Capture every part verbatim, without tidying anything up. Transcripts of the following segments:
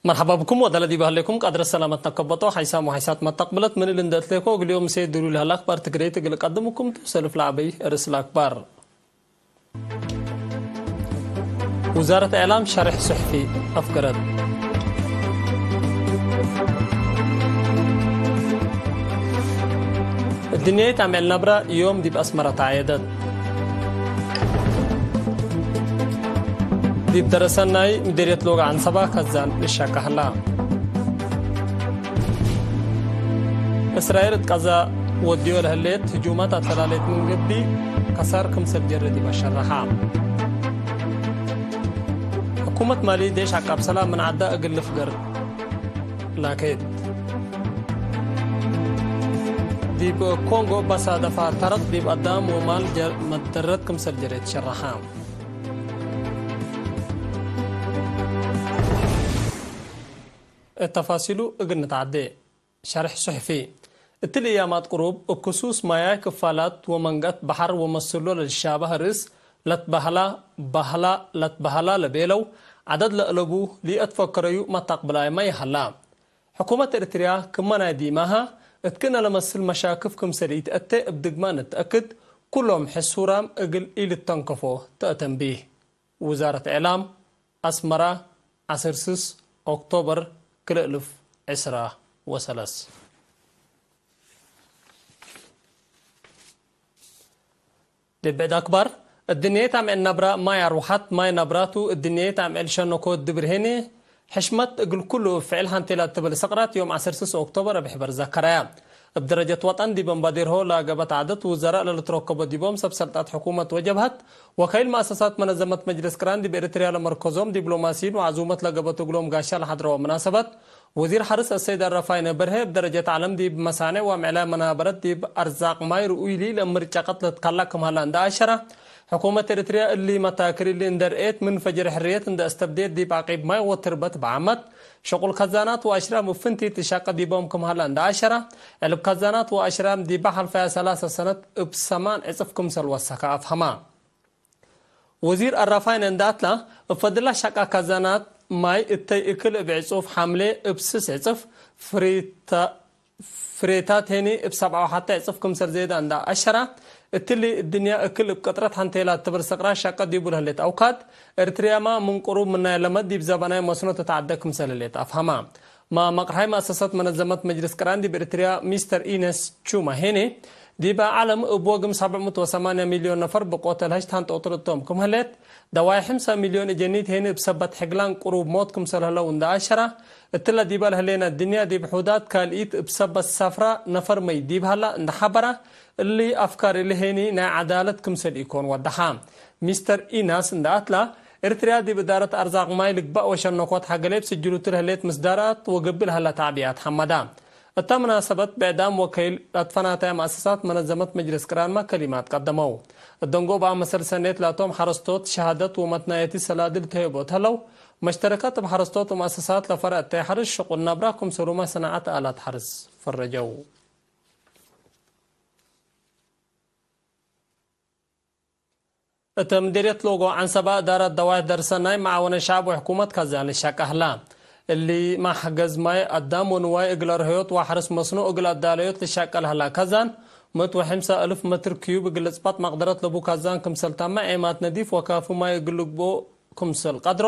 መርሐባ ብኩም ወደለ ዲብ ሀሌኩም ቀድረ ሰላመት ነከበጦ ሓይሳም ወሓይሳት መተቅብለት ምን እሊ እንደ እትሌኮ እግል ዮም ምሴ ድሩ ለሀለ አክባር ትግሬት እግል ቀድምኩም ቱ ሰልፍ ለዐበይ እርስ ለአክባር። ውዛረት እዕላም ሸርሕ ሱሕፊ አፍገረት። እድንያይት አምዕል ነብረ ዮም ዲብ አስመረ ተዐየደት። ዲብ ደረሰናይ ምዴርየት ሎጋ ዐንሰባ ከዛን ልሸቀ ህላ። እስራኤል እት ቀዛ ወድዮ ለህሌት ህጁማት አተላሌት ምን ገብእ ከሳር ክምሰል ጀረ ዲበ ሸረሐ። ሕኩመት ማሊ ዴሽ ዐቃብ ሰላም ምን ዐዳ እግል ልፍገር ላኬት። ዲብ ኮንጎ በሳደፋ ተረቅ ዲብ አዳም ወማል ጀር-፣ መደረት ክምሰል ጀሬት ሸረሐ። እት ተፋሲሉ እግል ንትዓዴ። ሸርሕ ሱሕፊ። እትሊ እያማት ቅሩብ፣ እብ ክሱስ ማያይ ክፋላት ወመንገት በሐር ወመስሎ ለልሻበህ ርእስ ለትበህላ፣ በህላ ለትበህላ ለቤለው ዐደድ ለእለቡ ሊአትፈከረዩ መታቅብላይመ ይሀላ። ሕኩመት ኤሪትርያ ክመ ናይ ዲማሃ እት ክእነ ለመስል መሻክፍ ክምሰል ኢትአቴ እብ ድግማ ንትአክድ፣ ኩሎም ሕሱራም እግል ኢልተንከፎ ተአተንቢህ። ውዛረት እዕላም፣ አስመራ፣ ዐስር ስስ ኦክቶበር ክልኤ እልፍ ዕስራ ወሰለስ። ዲብ ብዕድ አክባር፣ እድንየት አምዕል ነብራ ማይ አርወሐት፣ ማይ ነብራቱ እድንየት አምዕል ሸነኮት ድብር ሄኔ፣ ሕሽመት እግል ኩሉ እብ ፍዕል ሐንቴላት ትብል ሰቅራት ዮም ዐስር ስስ ኦክቶበር እብ ሕበር ዘከረያ። እብ ደረጀት ወጠን ዲብ እምባዴርሆ ለአገበት ዐደት ውዘራእ ለልትረከቦ ዲቦም ሰብ ሰልጣት ሕኩመት ወጀብሀት፣ ወከይል መአሰሳት መነዘመት መጅልስ ቅራን ዲብ ኤሪትርያ ለመርከዞም ዲብሎማሲይን ወዐዙመት ለገበቱ እግሎም ጋሻ ለሐድረወ ምናሰበት፣ ወዚር ሐርስ አሰይድ አራፋይነ በርሄ እብ ደረጀት ዐለም ዲብ መሳኔዕ ወአምዕላይ መናበረት ዲብ አርዛቅ ማይ ርኡይ ሊ ለእምር ጨቀጥ ለትካላ ክም ሀላ እንደ አሸረ፣ ሕኩመት ኤሪትርያ እሊ መታክል እሊ እንደ ርኤት ምን ፈጅር ሕርየት እንደ አስተብዴት ዲብ ዐቂብ ማይ ወትርበት በዐመት፣ ሸቁል ከዛናት ወአሽራም እብ ፍንቲት ልሻቀ ዲቦም ክም ሀላ እንደ አሸረ፣ ዕልብ ከዛናት ወአሽራም ዲበ ሐልፈያ ሰላሰ ሰነት እብ ሰማን ዕጽፍ ክምሰል ወሰከ አፍሀማ። ወዚር አራፋይነ እንደ አትላ፣ እብ ፈድላ ሻቃ ካዛናት ማይ እተይ እክል እብ ዕጹፍ ሐምሌ እብ ስስ ዕጽፍ፣ ፍሬታ-፣ ፍሬታት ሄኒ እብ ሰብዓ ወሐተ ዕጽፍ ክምሰል ዜዳ እንደ አሸራ፣ እትሊ እድንያ እክል እብ ቅጥረት ሐንቴላት ትብል ሰቅራ ሻቀ ዲቡ ለህሌት አውካድ፣ ኤርትርያማ ምን ቅሩብ ምናይ ለመድ ዲብ ዘበናይ መስኖ ትትዓደ ክምሰል ህሌት አፍሀማ። ማ መቅርሓይ መአሰሰት መነዘመት መጅልስ ቅራን ዲብ ኤርትርያ ሚስተር ኢነስ ቹማ ሄኒ፣ ዲበ ዐለም እብ ወግም ሰብዕ ምእት ወሰማንያ ሚልዮን ነፈር ብቆተ ለሀሽት ሐንጦ ጥርቶም ክም ህሌት፣ ደዋይ ሕምሳ ሚልዮን እጀኒት ሄኒ እብ ሰበት ሕግላን ቅሩብ ሞት ክምሰል ህለው እንደ አሸራ፣ እትለ ዲበ ለህሌነ ድንያ ዲብ ሑዳት ካልኢት እብ ሰበት ሰፍራ ነፈር መይ ዲብ ሀላ እንደ ሐበራ፣ እሊ አፍካር እሊ ሄኒ ናይ ዐዳለት ክምሰል ኢኮን ወደሓ። ሚስተር ኢናስ እንደ አትላ፣ ኤርትርያ ዲብ እዳረት አርዛቅ ማይ ልግባእ ወሸነኮት ሐገሌብ ስጅሉቱ ለህሌት ምስዳራት ወገብእ ለሀላ ተዕቢያት ሐመዳ። እተ ምናሰበት ብዕዳም ወከይል ለትፈናተያ መአሰሳት መነዘመት መጅልስ ቅራንመ ከሊማት ቀደመው። እደንጎ በአመሰል ሰኔት ላቶም ሐረስቶት ሸሃደት ወመትናየቲ ሰላዲ ልትሄቦ ተለው፣ መሽተረከት እብ ሐረስቶት ወመአሰሳት ለፈረ እተ ሐርስ ሽቁል ነብራ ክምሰሉመ ሰናዐት አላት ሐርስ ፈረጀው። እተ ምዴርየት ሎጎ ዐንሰባ እዳረት ደዋይሕ ደርሰናይ መዓወነ ሸዐብ ወሕኩመት ከዛን ልሸቀ ህላ። እሊ ማሕገዝ ማይ አዳም ወንዋይ እግለ ርህዮት ወሐርስ መስኖ እግል አዳለዮት ልሸቀ ለህላ ከዛን፣ ምእት ወሐምሳ እልፍ መትር ክዩብ እግል ልጽባጥ መቅደረት ለቡ ከዛን ክምሰል ታመ ዔማት ነዲፍ ወካፊ ማይ እግል ልግብኦ ክምሰል ቀድሮ፣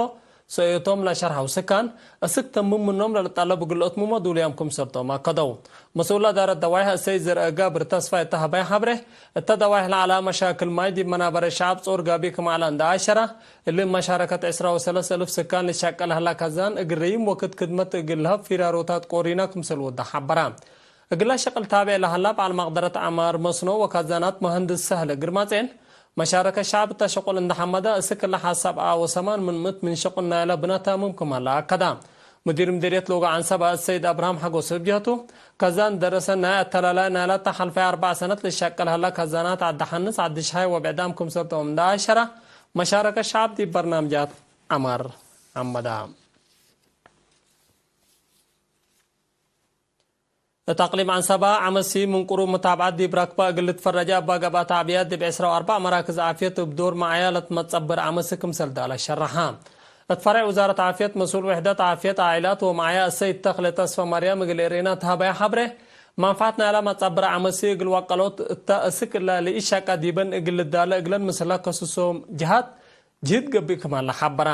ሰእዮቶም ለሸርሐው ስካን፣ እስክ ተምም ምኖም ለልጠለብ እግል ለአትምሞ ዱልያም ክምሰልቶም አከደው። መስኡል እዳረት ደዋይሕ እሰይድ ዘርአ ጋብር ተስፋይ እተ ሀባይ ሐብሬ፣ እተ ደዋይሕ ለዐላ መሻክል ማይ ዲብ መናበረ ሸዐብ ጾር ጋቢ ክም ዐለ እንደ አሸራ፣ እሊ መሻረከት ዕስራ ወሰለስ እልፍ ስካን ልሸቀ ለህላ ከዛን እግል ረይም ወክድ ክድመት እግል ለሀብ ፊራሮታት ቆሪና ክምሰል ወደ ሐበራ። እግላ ሸቅል ታቤዕ ለሀላ በዐል መቅደረት ዐማር መስኖ ወካዛናት መሀንድስ ሰህለ ግርማጼን፣ መሻረከት ሸዐብ እተ ሸቁል እንደ ሐመደ፣ እስክ እለ ሐሳብ አ ወሰማን ምን ምእት ምን ሸቁል ናይላ ብናታምም ክም ሀላ አከዳ። ሙዲር ምዲርየት ሎጋ ዐንሰባ እሰይድ አብርሃም ሐጎስ እብ ጀህቱ፣ ከዛን ደረሰ ናይ አተላላይ ናይላ እተ ሐልፈየ አርበዕ ሰነት ልሸቀል ሀላ ከዛናት ዐዲ ሐንስ፣ ዐዲ ሸሃይ ወብዕዳም ክምሰልቶም እንደ አሸራ፣ መሻረከት ሸዐብ ዲብ በርናምጃት ዐማር ሐመዳ። እት አቅሊም ዐንሰባ፣ ዐመሲ ምን ቅሩብ ምታብዐት ዲብ ረክበ እግል ልትፈረጀ እባ ገብአ ተዕብያት ዲብ ዕስራ ወአርበዕ መራክዝ ዓፍየት እብ ዶር መዓያ ለትመጸብር ዐመሲ ክምሰል ዳለ ሸረሐ። እት ፈሬዕ ውዛረት ዓፍየት መስኡል ውሕደት ዓፍየት ዓኢላት ወመዓያ እሰይድ ተክለ ተስፈማርያም እግል ኤሬና ተሀበያ ሐብሬ፣ ማንፈዐት ናይላ መጸብረ ዐመሲ እግል ወቀሎት እተ እስክ እለ ለኢሸቀ ዲበን እግል ልዳለ እግለን ምስለ ከስሶም ጅሃት ጅህድ ገብእ ክማለ ሐበራ።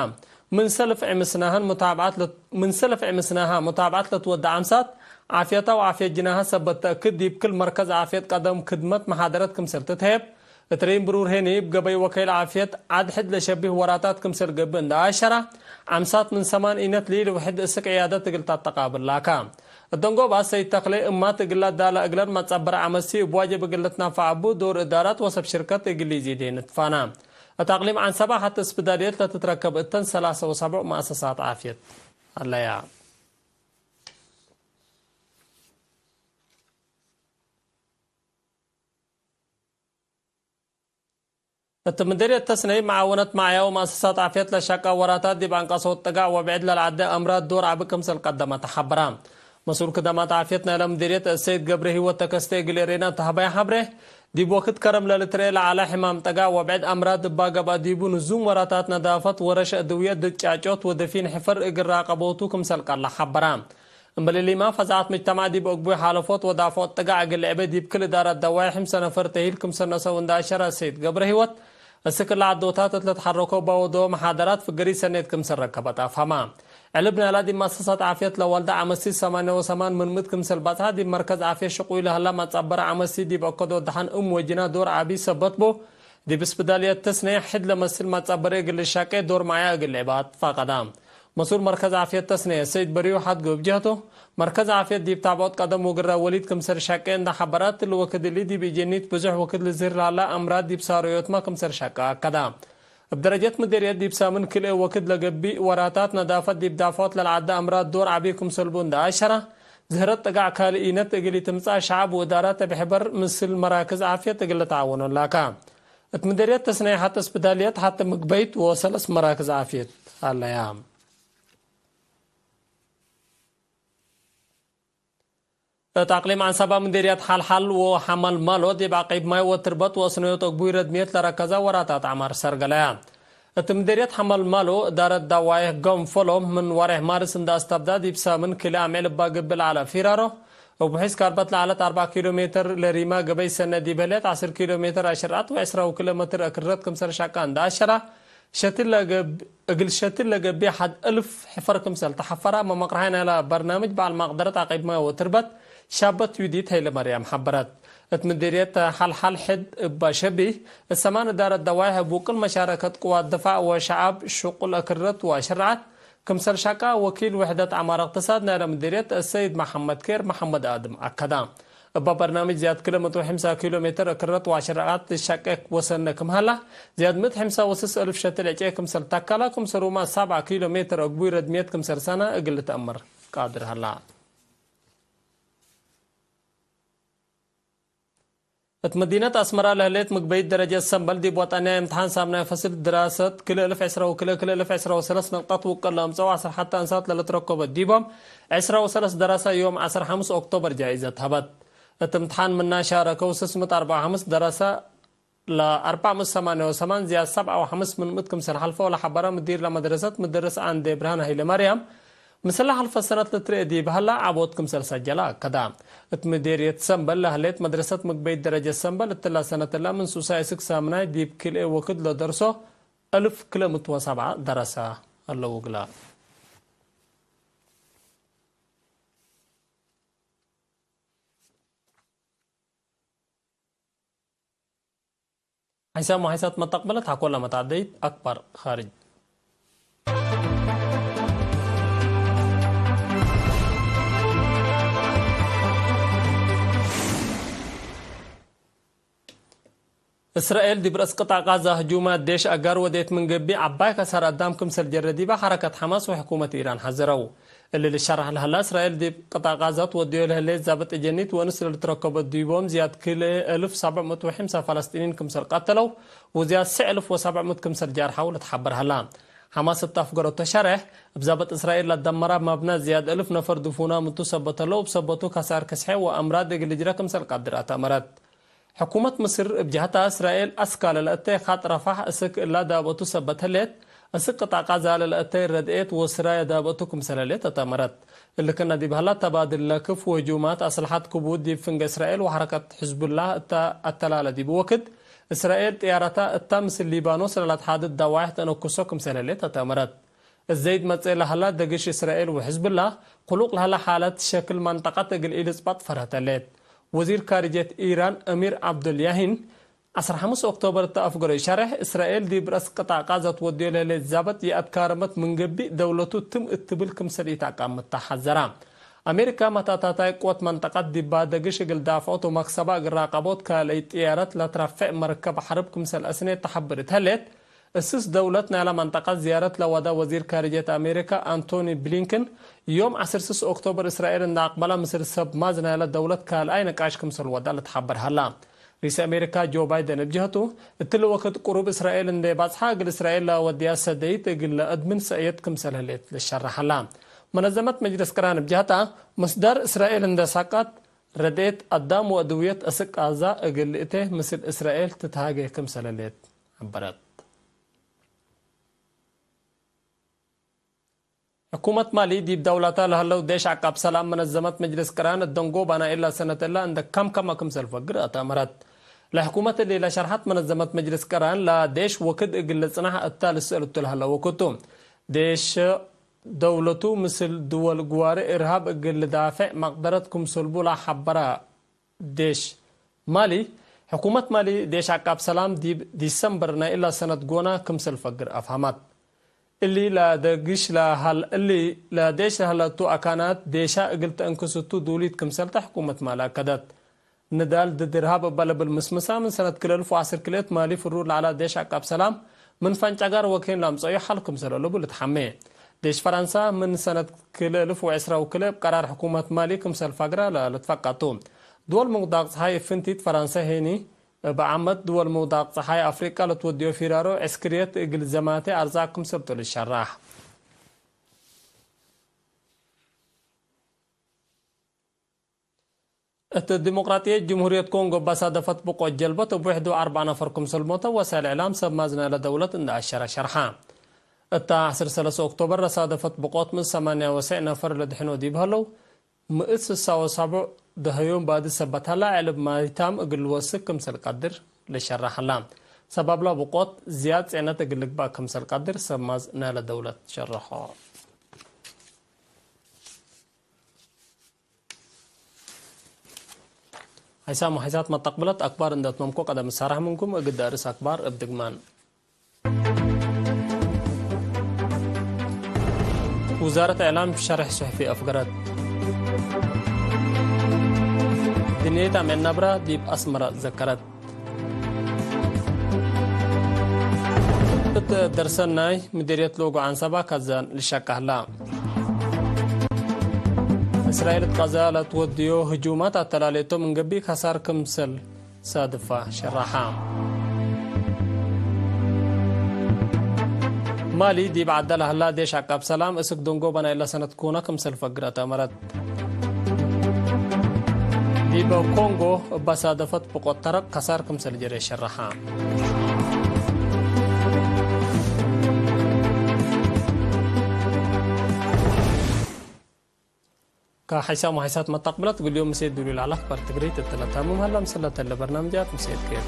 ምን ሰልፍ ዕምስናህን ሙታብዓት ለት-፣ ምን ሰልፍ ዕምስናሃ ሙታብዓት ለትወደ ዐምሳት ዓፍየታ ወዓፍየት ጅናሃ ሰበት ተእክድ ዲብ ክል መርከዝ ዓፍየት ቀደም ክድመት መሓደረት ክምሰል ትትሄብ፣ እት ሬም ብሩር ሄኒ እብ ገበይ ወከይል ዓፍየት ዐድ ሕድ ለሸቢህ ወራታት ክምሰል ገብእ እንደ አሸራ፣ ዐምሳት ምን ሰማን ኢነት ሊል ውሕድ እስክ ዕያደት እግል ተአተቃብል ላካ። እደንጎባ ሰይድ ተክሌ እማት እግላ ዳላ እግለን መጸብረ ዐመሲ እብ ዋጅብ እግል ልትናፈዕ አቡ ዶር እዳራት ወሰብ ሽርከት እግል ኢዚዴ ንትፋና። እት አቅሊም ዐንሰባ ሐት እስብዳልየት ለትትረከብ እተን ሰላሰ ወሰብዕ መአሰሳት ዓፍየት አለያ። እት ምድርየት ተስነይ መዓወነት መዓያ ወመአሰሳት ዓፍየት ለሸቃ ወራታት ዲብ አንቀሶት ጥጋዕ ወብዕድ ለልዓደ አምራድ ዶር ዐቢ ክምሰል ቀደመ ተሐበራ። መስኡል ክደማት ዓፍየት ናይለ ምድርየት እሰይድ ገብረ ህይወት ተከስተ እግል ኤሬና ተሀበያ ሐብሬ፣ ዲብ ወክድ ከረም ለልትረኤ ለዐለ ሕማም ጠጋዕ ወብዕድ አምራድ እባ ገብአ ዲቡ ንዙም ወራታት ነዳፈት ወረሸ እድውየ ድድ ጫጮት ወደፊን ሕፈር እግል ራቀቦቱ ክምሰል ቀለ ሐበራ። እምበል እሊማ ፈዛዐት ምጅተማዕ ዲብ እግቡይ ሓለፎት ወዳፎት ጥጋዕ እግል ልዕቤ ዲብ ክል እዳራት ደዋይ ሕምሰ ነፈር ተሂል ክምሰል ነሰው እንደ አሸረ ሰይድ ገብረ ህይወት፣ እስክ እለ ዐዶታት እት ለትሐረኮ እባ ወደወ መሓደራት ፍገሪት ሰኔት ክምሰል ረከበት አፍሀማ። ዕልብ ናይላ ዲብ መአሰሳት ዓፍየት ለዋልደ ዐመሲ ሰማንየ ወሰማን ምን ምእት ክምሰል በጽሐ፣ ዲብ መርከዝ ዓፍየት ሽቁይ ለህላ መጸበረ ዐመሲ ዲብ አከዶ ደሐን እም ወጅና ዶር ዐቢ ሰበት ቡ፣ ዲብ እስብዳልየት ተስነየ ሕድ ለመስል መጸበረ እግል ልሻቄ ዶር መዓያ እግል ልዕባ ትፋቀዳ። መስኡል መርከዝ ዓፍየት ተስነየ ሰይድ በሪዩ ሐድጎ እብ ጀህቱ፣ መርከዝ ዓፍየት ዲብ ታብዖት ቀደም ወግረ ወሊድ ክምሰል ሻቄ እንደ ሐበረ፣ እትሊ ወክድ እሊ ዲብ ኢጀኒት ብዙሕ ወክድ ልዝህር ለሀላ አምራድ ዲብ ሳረዮትመ ክምሰል ሻቀ አከዳ። እብ ደረጀት ምዴርየት ዲብ ሳምን ክልኤ ወክድ ለገብእ ወራታት ነዳፈት ዲብ ዳፎት ለልዓደ አምራድ ዶር ዐቢ ክምሰልቡ እንደ አሸረ፣ ዝህረት ጥጋዕ ካልኢነት እግል ኢትምጻእ ሸዐብ ወእዳራት እብ ሕበር ምስል መራክዝ ዓፍየት እግል ልትዓወኖ ላካ። እት ምዴርየት ተስነይ ሐት እስብዳልየት ሐት ምግበይት ወሰለስ መራክዝ ዓፍየት ሀለያ። እት አቅሊም ዐንሰባ ምዴርየት ሐልሐል ወሐመልማሎ ዲብ ዐቂብ ማይ ወትርበት ወአስነዮት አግቡይ ረድምየት ለረከዘ ወራታት ዐማር ሰርገለያ። እት ምዴርየት ሐመልማሎ እዳረት ዳዋይህ ገንፎሎ ምን ወሬሕ ማርስ እንደ አስተብዳ ዲብ ሳምን ክልኤ አምዕል እባ ግብል ዐለ ፊራሮ እብ ውሒዝ ካርበት ለዐለት አርበዕ ኪሎ ሜትር ለሪማ ገበይ ሰነ ዲብ ህሌት ዐስር ኪሎ ሜትር አሽርዐት ወዕስራ ኪሎ ሜትር እክርረት ክምሰል ሻቃ እንደ አሸራ፣ ሸትል ለገብ-፣ እግል ሸትል ለገብእ ሐድ እልፍ ሕፈር ክምሰል ተሐፈራ መመቅርሃይ ናይላ በርናምጅ በዐል ማቅደረት ዐቂብ ማይ ወትርበት ሻበት ዩዲት ሀይለማርያም ሐበረት። እት ምዲርየት ሐልሐል ሕድ እባ ሸቢህ፣ እሰማን እዳረት ደዋይሕ እብ ውቅል መሻረከት ቅዋት ድፋዕ ወሸዓብ ሽቁል እክርረት ወአሽርዐት፣ ክምሰል ሻቃ ወኪል ውሕደት ዐማር እቅትሳድ ናይለ ምዲርየት እሰይድ መሐመድ ኬር መሐመድ አድም አከዳ። እበ በርናምጅ ዝያድ ክልኤ ምእት ወሐምሳ ኪሎ ሜትር እክርረት ወአሽርዐት ትሸቄ ወሰነ ክም ሀላ፣ ዝያድ ምእት ሐምሳ ወስስ እልፍ ሸትል ዕጨ ክምሰል ተከላ፣ ክምሰሉመ ሰብዓ ኪሎ ሜትር አግቡይ ረድምየት ክምሰል ሰነ እግል ልትአመር ቃድር ሀላ። እት መዲነት አስመረ ለህሌት ምግበይት ደረጀት ሰምበል ዲብ ወጠንያ እምትሓን ሳምናይ ፈስል ድራሰት ክልኤ እልፍ ዕስራ ወክልኤ፣ ክልኤ እልፍ ዕስራ ወሰለስ ነቅጠት ውቅል ለአምጸው ዐስር ሐተ አንሳት ለልትረኮበት ዲቦም ዕስራ ወሰለስ ደረሰ ዮም ዐስር ሐምስ ኦክቶበር ጃኢዘት ሀበት። እት እምትሓን ምና ሻረከው ስስ ምእት አርበዕ ወሐምስ ደረሰ ለአርበዕ ምእት ሰማንያ ወሰማን ዝያድ ሰብዓ ወሐምስ ምን ምእት ክምሰል ሐልፈው ለሐበረ ምዲር ለመድረሰት ምድርስ አንዴ ብርሃን ሀይለማርያም፣ ምስለ ሐልፈ ሰነት ልትርኤ ዲብ ሀላ ዐቦት ክምሰል ሰጀለ አከደ። እት ምዴርየት ሰምበል ለህሌት መድረሰት ምግበይት ደረጀት ሰምበል እትላ ሰነትላ ምን ሱሳይ እስክ ሳምናይ ዲብ ክልኤ ወክድ ለደርሶ እልፍ ክልኤ ምእት ወሰብዓ ደረሰ ዐለው እግላ። ሐይሳም ወሐይሳት መተቅበለት ሐኮለ መታደይት አክባር ኻርጅ። እስራኤል ዲብ ረአስ ቅጣዕ ቃዛ ህጁማት ዴሽ አጋር ወዴት ምን ገብእ፣ ዐባይ ከሳር አዳም ክምሰል ጀረ ዲበ ሐረከት ሐማስ ወሕኩመት ኢራን ሐዘረው። እሊ ልሸራሕ ለሀላ፣ እስራኤል ዲብ ቅጣዕ ቃዛ ትወድዮ ለህሌት ዛብጥ እጀኒት ወእንስ ለልትረከቦ ዲቦም ዝያድ ክልኤ እልፍ ሰብዕ ምእት ወሐምሳ ፈለስጢኒን ክምሰል ቀተለው ወዝያድ ስዕ እልፍ ወሰብዕ ምእት ክምሰል ጃርሐው ልትሐበር ሀላ። ሐማስ እት አፍገረቶ ሸሬሕ፣ እብ ዛብጥ እስራኤል ለደመራ መብነ ዝያድ እልፍ ነፈር ድፉናም እቱ ሰበት ለው፣ እብ ሰበቱ ከሳር ክስሐ ወአምራድ እግል ልጅረ ክምሰል ቀድር አተአመረት። ሕኩመት ምስር እብ ጀህታ፣ እስራኤል አስካለ ለእተ ካጥ ረፋሕ እስክ እላ ዳብአቱ ሰበት ህሌት፣ እስክ ቅጣዕ ቃዛ ለለአተይ ረድኤት ወስራይ ዳብአቱ ክምሰለ ህሌት አተመረት። እሊ ክነ ዲብ ሀላ ተባድል ለክፍ ወህጁማት አስልሐት ክቡድ ዲብ ፍንገ እስራኤል ወሐረከት ሕዝቡላህ እተ አተላለ ዲብ ወክድ፣ እስራኤል ጥያረታ እታ ምስል ሊባኖስ ለለትሓድድ ደዋይሕ ተአነኩሶ ክምሰለ ህሌት አተመረት። እዘይድ መጽእ ለሀላ ደግሽ እስራኤል ወሕዝብላህ፣ ክሉቅ ለሀላ ሓለት ሸክል መንጠቀት እግል ኢልጽበጥ ፈርሀት ህሌት። ወዚር ካርጀት ኢራን አሚር ዐብዱልያሂን፣ ዐስር ሐሙስ ኦክቶበር እተ አፍገረዩ ሸሬሕ፣ እስራኤል ዲብ ረአስ ቅጣዕ ቃዛ ትወድዮ ለህሌት ዛበት ይአትካረመት ምን ገብእ፣ ደውለቱ ትም እት ትብል ክምሰል ኢተአቃምት ተሐዘራ። አሜሪካ መታታታይ ቅወት መንጠቀት ዲባ ደግሽ እግል ዳፍዖት ወመክሰባ እግል ራቀቦት ካልአይ ጥያረት ለትረፌዕ መርከብ ሐርብ ክምሰል አስኔት ተሐብር እት ህሌት፣ እስስ ደውለት ናይላ መንጠቀት ዝያረት ለወዳ ወዚር ካርጀት አሜሪካ አንቶኒ ብሊንክን፣ ዮም ዐስር ስስ ኦክቶበር እስራኤል እንደ አቅበላ ምስል ሰብ ማዝ ናይላ ደውለት ካልአይ ንቃሽ ክምሰል ወዳ ልትሐበር ሀላ። ሪስ አሜሪካ ጆ ባይደን እብ ጀህቱ፣ እትሊ ወክድ ቅሩብ እስራኤል እንዴ ባጽሓ እግል እስራኤል ለወድያ ሰደይት እግል ለአድምን ሰእየት ክምሰል ህሌት ልሸረሕ ሀላ። መነዘመት መጅልስ ቅራን እብ ጀህታ፣ መስዳር እስራኤል እንዴ ሳቃት ረድኤት አዳም ወአድውየት አስክ ቃዛ እግል ልእቴ ምስል እስራኤል ትትሃጌ ክምሰል ህሌት ሐበረት። ሕኩመት ማሊ ዲብ ደውላታ ለህለው ዴሽ ዐቃብ ሰላም መነዘመት መጅልስ ቅራን እት ደንጎባ ናይላ ሰነት እላ እንደ ከምከመ ክምሰል ፈግር አተመረት። ለሕኩመት እሊ ለሸርሐት መነዘመት መጅልስ ቅራን ለዴሽ ወክድ እግል ልጽናሕ እታ ልስአል እቱ ለህለ ወክቱ። ዴሽ ደውለቱ ምስል ድወል ግዋሪ እርሃብ እግል ልዳፌዕ መቅደረት ክምሰልቡ ለሐበረ ዴሽ ማሊ፣ ሕኩመት ማሊ ዴሽ ዐቃብ ሰላም ዲብ ዲሰምበር ናይ እላ ሰነት ጎና ክምሰል ፈግር አፍሀማት። እሊ ለደግሽ ለሀል-፣ እሊ ለዴሽ ለሀለቱ አካናት ዴሻ እግል ተአንክስ እቱ ዱሊት ክምሰልተ ሕኩመት ማሊ አከደት። ንዳል ድድ እርሃብ እበ ለብል ምስምሳ፣ ምን ሰነት ክልኤ እልፍ ወዐስር ክልኤት ማሊ ፍሩር ለዐላ ዴሽ ዐቃብ ሰላም፣ ምን ፈንጫጋር ወኬን ለአምጸዩ ሐል ክምሰል አለቡ ልትሐሜ። ዴሽ ፈረንሳ፣ ምን ሰነት ክልኤ እልፍ ወዕስራ ወክልኤ እብ ቀራር ሕኩመት ማሊ ክምሰል ፈግረ ለልትፈቀድ ቱ። ድወል ምውዳቅ ጸሓይ እብ ፍንቲት ፈረንሳ ሄኒ፣ እብ ዓመት ድወል ምውዳቅ ጸሓይ አፍሪቀ ለትወድዮ ፊራሮ ዕስክርየት እግል ዘማቴ አርዛቅ ክምሰል ቱ ልሸራሕ። እት ዲሞቅራጥየት ጅምሁርየት ኮንጎ እብ አሳደፈት ብቆት ጀልበት እብ ውሕዱ አርበዕ ነፈር ክምሰል ሞተ ወሳይል እዕላም ሰብ ማዝነ ለደውለት እንደ አሸረ ሸርሐ። እተ ዐስር ሰለሰ ኦክቶበር ለሳደፈት ብቆት ምን ሰማንያ ወሰዕ ነፈር ለድሕኖ ዲብ ሀለው፣ ምእት ስሳ ወሳቡዕ ደሀዮም ባዲ ሰበት ሀላ፣ ዕልብ ማይታም እግል ልወስክ ክምሰል ቀድር ልሸረሕ ሀላ። ሰባብላ ብቆት ዝያድ ጽዕነት እግል ልግባእ ክምሰል ቀድር ሰብ ማዝ ናይለ ደውለት ሸረሖ። ሐይሳም ወሐይሳት መተቅብለት አክባር እንደ አትመምኮ ቀደም እሳረሕ ምንኩም፣ እግድ አርእስ አክባር እብ ድግማን። ውዛረት እዕላም ሸርሕ ሱሕፊ አፍገረት። ድንየት አምዕል ነብራ ዲብ አስመረ ዘከረት። እት ደርሰናይ ምዲርየት ሎጎ ዐንሰባ ካዛን ልሸቀ ህላ። እስራኤል እት ቃዛ ለትወድዮ ህጁማት አተላሌቶ ምን ገብእ ከሳር ክምሰል ሳድፋ ሸራሓ። ማሊ ዲብ ዐደ ለሀላ ዴሽ ዐቃብ ሰላም እስክ ደንጎበ ናይለ ሰነት ኮነ ክምሰል ፈግረ ተአመረት። ዲብ ኮንጎ እበ ሳደፈት ብቆት ተረቅ ከሳር ክምሰል ጀሬ ሸረሓ። ከሐይሳም ወሐይሳት መተቅብለት እግል ዮም ምሴት ዱሉል ዐለ አክባር ትግርይት እት ለታምም ሀላ። ምስለ ተለ በርናምጃት ምሴት ኬር።